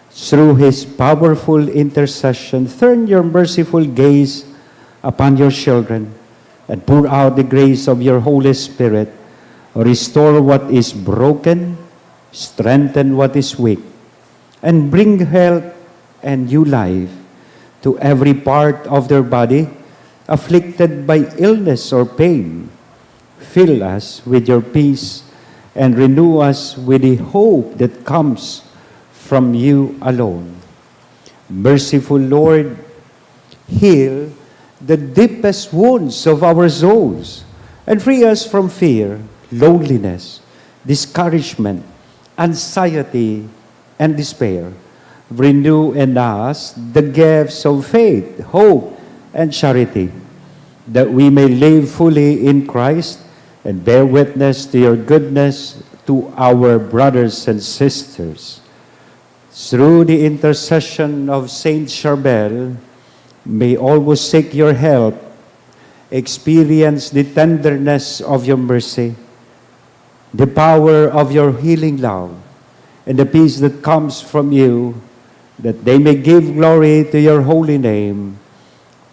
Through his powerful intercession, turn your merciful gaze upon your children and pour out the grace of your Holy Spirit. Restore what is broken, strengthen what is weak, and bring health and new life to every part of their body afflicted by illness or pain. Fill us with your peace and renew us with the hope that comes from you alone. Merciful Lord, heal the deepest wounds of our souls and free us from fear, loneliness, discouragement, anxiety, and despair. Renew in us the gifts of faith, hope, and charity, that we may live fully in Christ and bear witness to your goodness to our brothers and sisters. Through the intercession of Saint Charbel, may all who seek your help experience the tenderness of your mercy, the power of your healing love, and the peace that comes from you, that they may give glory to your holy name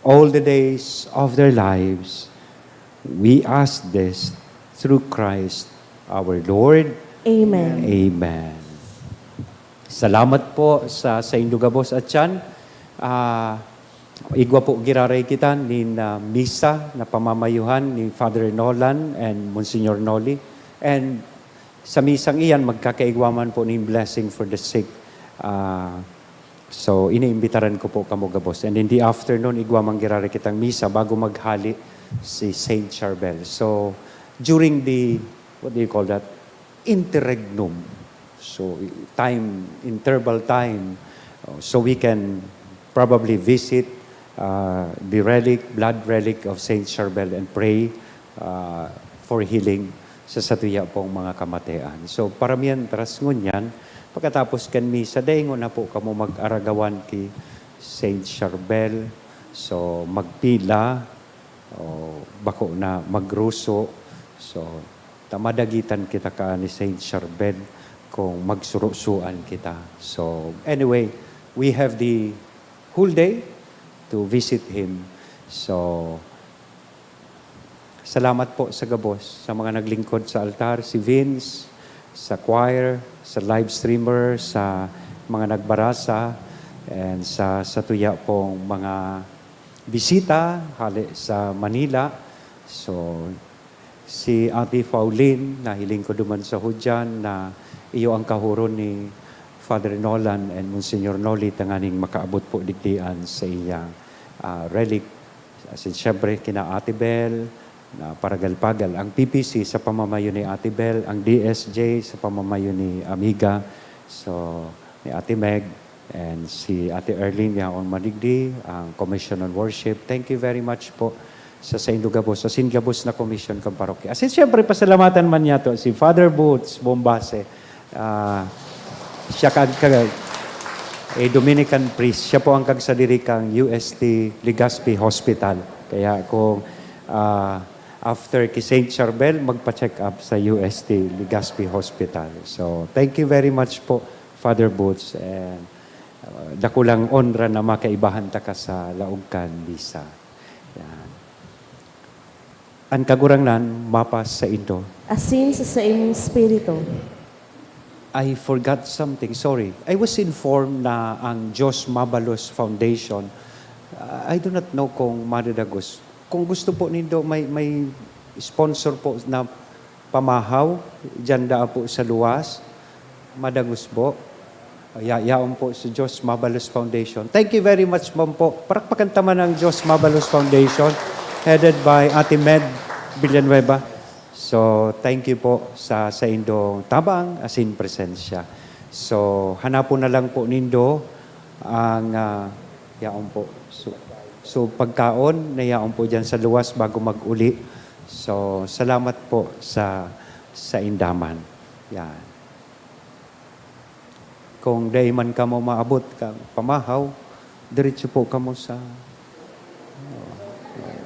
all the days of their lives. We ask this through Christ our Lord. Amen. Amen. Salamat po sa saindo gabos, Atyan. Ah, igwa po giraray kita nin, ah, misa na pamamayuhan ni Father Nolan and Monsignor Noli. And sa misang iyan, magkakaigwa man po nin blessing for the sick. Ah, so, iniimbitaran ko po kamo gabos. And in the afternoon, igwa man giraray kitang misa bago maghali si Saint Charbel. So, during the, what do you call that? Interregnum. So, time, interval time, uh, so we can probably visit, uh, the relic, blood relic of Saint Charbel and pray, uh, for healing sa satuya pong mga kamatean. So, para mientras ngunyan, pagkatapos kan misa, daingon na po kamo mag-aragawan ki Saint Charbel. So, magpila, o bako na magruso. So, ta madagitan kita kaani Saint Charbel. kung magsurusuan kita. So, anyway, we have the whole day to visit him. So, salamat po sa gabos, sa mga naglingkod sa altar, si Vince, sa choir, sa live streamer, sa mga nagbarasa, and sa, sa tuya pong mga bisita hale sa Manila. So, si Ate Pauline, nahiling ko duman sa hudyan na iyo ang kahuron ni Father Nolan and Monsignor Noli tanganing makaabot po digdian sa iyang, ah, relic. As in, siyempre, kina Ate Bel, na paragal-pagal. Ang P P C sa pamamayo ni Ate Bel, ang D S J sa pamamayo ni Amiga, so, ni Ate Meg, and si Ate Erlene, yaon madigdi, ang Commission on Worship. Thank you very much po sa saindo gabos, asin gabos na commission kan parokya. Asin siyempre, pasalamatan man niya to si Father Boots Bombase. Ah, siya kag, kag, eh, Dominican priest. Siya po ang kagsadiri kang U S T Legazpi Hospital. Kaya kung, ah, after ki Saint Charbel, magpa-check up sa U S T Legazpi Hospital. So, thank you very much po, Father Boots. And, ah, dakulang onra na makaibahan taka sa laog kan misa. Yan. An Kagurangnan mapasaindo. Asin sa saimong espiritu. I forgot something. Sorry. I was informed na ang Diyos Mabalos Foundation, uh, I do not know kung madadagos. Kung gusto po nindo, may, may sponsor po na pamahaw, dyan daa po sa luwas. Madagos po. Ya-, yaon po sa Diyos Mabalos Foundation. Thank you very much, ma'am po. Parakpakan ta man ang Diyos Mabalos Foundation, headed by Ate Med Villanueva. So, thank you po sa saindong tabang asin presensya. So, hanapon na lang po nindo ang, ah, yaon po. So, so, pagkaon na yaon po dyan sa luwas bago mag-uli. So, salamat po sa, sa indaman. Yan. Kung dai man kamo maabot kan pamahaw, diretso po kamo sa,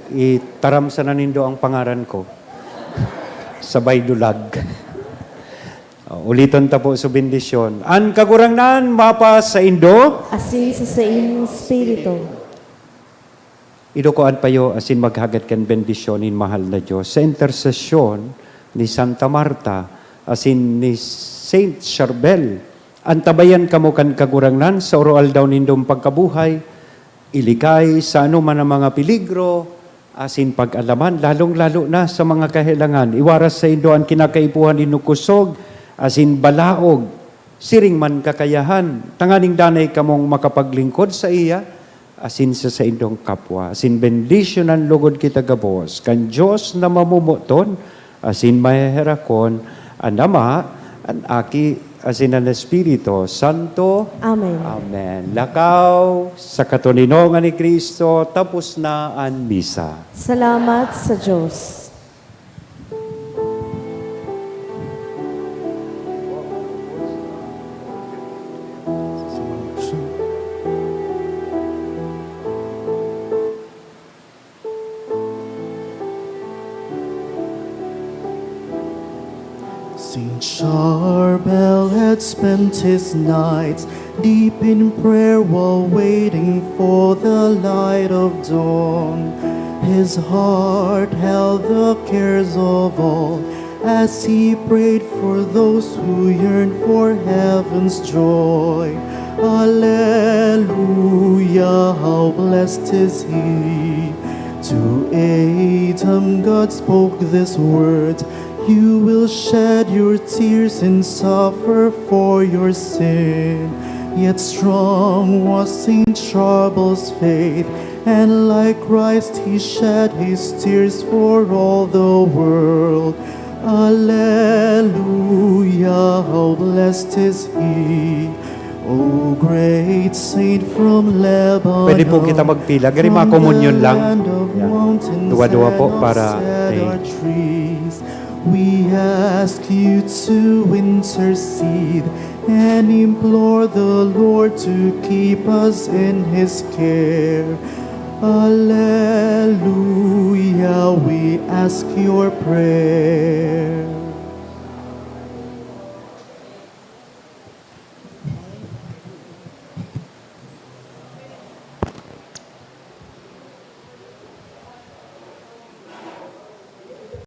itaram sana nindo ang pangaran ko. Sabay dulag. O, uliton ta po sa bendisyon. An Kagurangnan mapasaindo. Asin sa saimong espiritu. Idukoan payo asin maghagat kan bendisyon nin mahal na Dios sa intersesyon ni Santa Marta asin ni Saint Charbel. Antabayan kamo kan Kagurangnan sa oro-aldaw nindong pagkabuhay, ilikay sa anoman na mga peligro asin pag-alaman, lalong-lalo na sa mga kahelangan. Iwaras saindo an kinakaipuhan nin kusog asin balaog, siring man kakayahan, tanganing danay kamong makapaglingkod saiya, asin sa saindong kapwa, asin bendisyonan logod kita gabos kan Dios na mamomoton asin maheherakon, an Ama, an Aki, asin an Espiritu Santo. Amen. Amen. Lakaw sa katoninongan ni Cristo, tapos na an misa. Salamat sa Dios. Saint Charbel had spent his nights deep in prayer while waiting for the light of dawn. His heart held the cares of all as he prayed for those who yearn for heaven's joy. Alleluia, how blessed is he. To Adam God spoke this word: "You will shed your tears and suffer for your sin." Yet strong was Saint Charbel's faith, and like Christ he shed his tears for all the world. Alleluia, how blessed is he. O great saint from Lebanon, Pwede po kita magpila. Gani, from mga communion the lang. Land of Yan. Mountains Duwa-duwa po and of para cedar kay trees. We ask you to intercede and implore the Lord to keep us in his care. Alleluia, we ask your prayer.